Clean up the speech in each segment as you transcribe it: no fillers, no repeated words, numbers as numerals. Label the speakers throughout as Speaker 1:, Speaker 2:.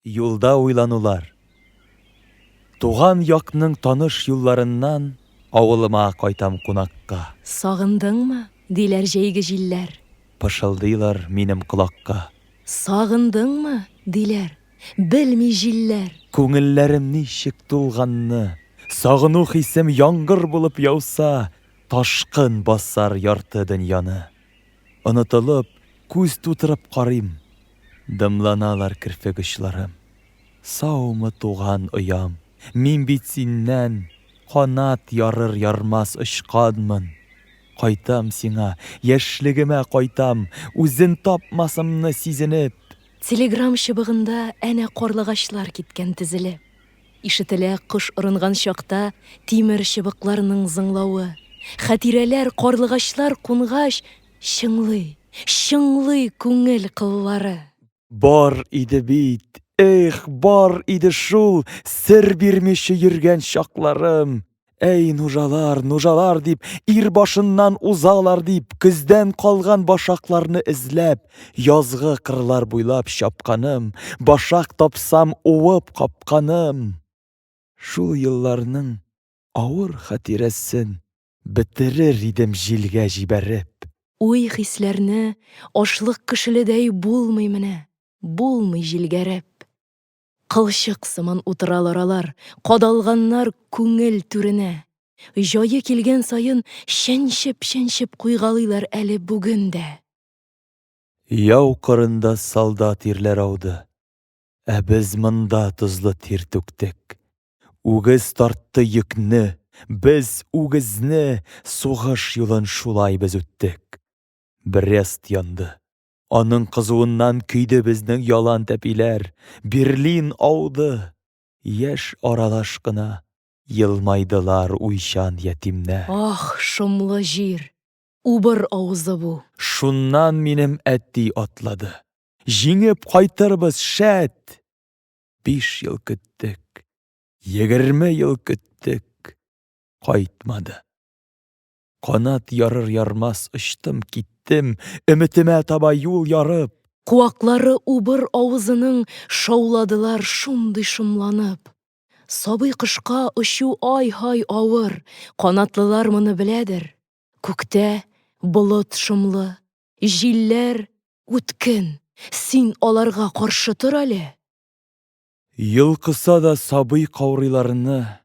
Speaker 1: Юлда уйланулар. Туган якның таныш юлларыннан Авылыма кайтам кунакка.
Speaker 2: Сагындыңмы? диләр җәйге җилләр.
Speaker 1: Пышылдыйлар минем колакка.
Speaker 2: Сагындыңмы? диләр, белми җилләр.
Speaker 1: Күңелләрем ничек тулганны. Сагыну хисем яңгыр булып яуса, Ташкын басар ярты дөньяны. Онытылып, күз тутырып карыйм. Дымланалар керфек очларым. Саумы, туган оям, мин бит синнән Канат ярыр-ярмас очканмын. Кайтам сиңа, яшьлегемә кайтам, Үзен тапмасымны сизенеп.
Speaker 2: Телеграм чыбыгында әнә карлыгачлар киткән тезелеп. Ишетелә кош орынган чакта тимер чыбыкларның зыңлавы. Хатирәләр, карлыгачлар кунгач, чыңлый, чыңлый күңел кыллары.
Speaker 1: Бар иде бит, эх, бар иде шул сер бирмичә йөргән чакларым. Әй, нужалар, нужалар дип, ир башыннан узалар дип, көздән калган башакларны эзләп, язгы кырлар буйлап чапканым, башак тапсам уып капканым. Шул елларның авыр хатирәсен бетерер идем җилгә җибәреп.
Speaker 2: Уй-хисләрне ашлык кешеледәй булмый менә, булмый җилгәреп. Кылчык сыман утыралар алар, кадалганнар күңел түренә. Җае килгән саен чәнчеп-чәнчеп куйгалыйлар әле бүген дә.
Speaker 1: Яу кырында солдат ирләр ауды, ә без монда тозлы тир түктек. Үгез тартты йөкне, без үгезне, сугыш юлын шулай без үттек. Брест янды. Аның кызуыннан көйде безнең ялан тәпиләр. Берлин ауды. Яшь аралаш кына елмайдылар уйчан ятимнәр.
Speaker 2: Ах, шомлы җир! Убыр авызы бу.
Speaker 1: Шуннан минем әти атлады. Җиңеп кайтырбыз, шәт! 5 ел көттек. 20 ел көттек. Кайтмады. Канат ярыр ярмас очтым киттем, өметемә таба юл ярып.
Speaker 2: Куаклары убыр авызының шауладылар шундый шомланып. Сабый кошка очу ай-һай авыр, канатлылар моны беләдер. Күктә болыт шомлы, җилләр үткен, син аларга каршы тор әле.
Speaker 1: Йолкыса да сабый каурыйларны,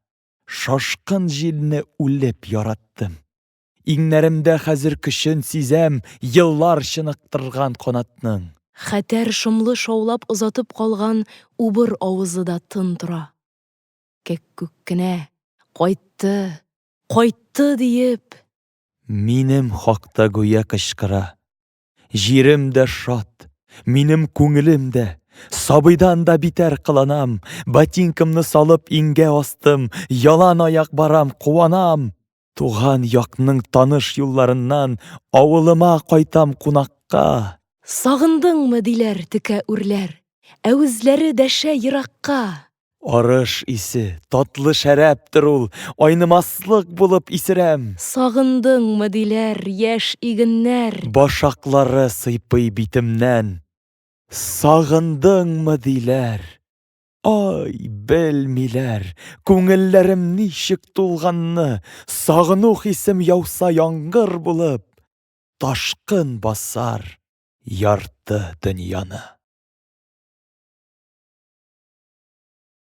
Speaker 1: Шашкын җилне үлеп яраттым. Иңнәремдә хәзер көчен сизәм еллар чыныктырган канатның.
Speaker 2: Хәтәр шомлы шаулап озатып калган убыр авызы да тын тора. Кәккүк кенә, кайтты, кайтты диеп.
Speaker 1: Минем хакта гүя кычкыра. Җирем дә шат, минем күңелем дә. Сабыйдан да битәр кыланам, ботинкамны салып иңгә астым, ялан аяк барам, куанам. Туган якның таныш юлларыннан авылыма кайтам кунакка.
Speaker 2: Сагындыңмы, диләр текә үрләр, ә үзләре дәшә еракка.
Speaker 1: Арыш исе, татлы шәрабтыр ул, айнымаслык булып исерәм.
Speaker 2: Сагындыңмы, диләр, яшь игеннәр.
Speaker 1: Башаклары сыйпый битемнән. Сагындыңмы, диләр. Ай, белмиләр, күңелләрем ничек тулганны, сагыну хисем яуса яңгыр булып, ташкын басар ярты дөньяны.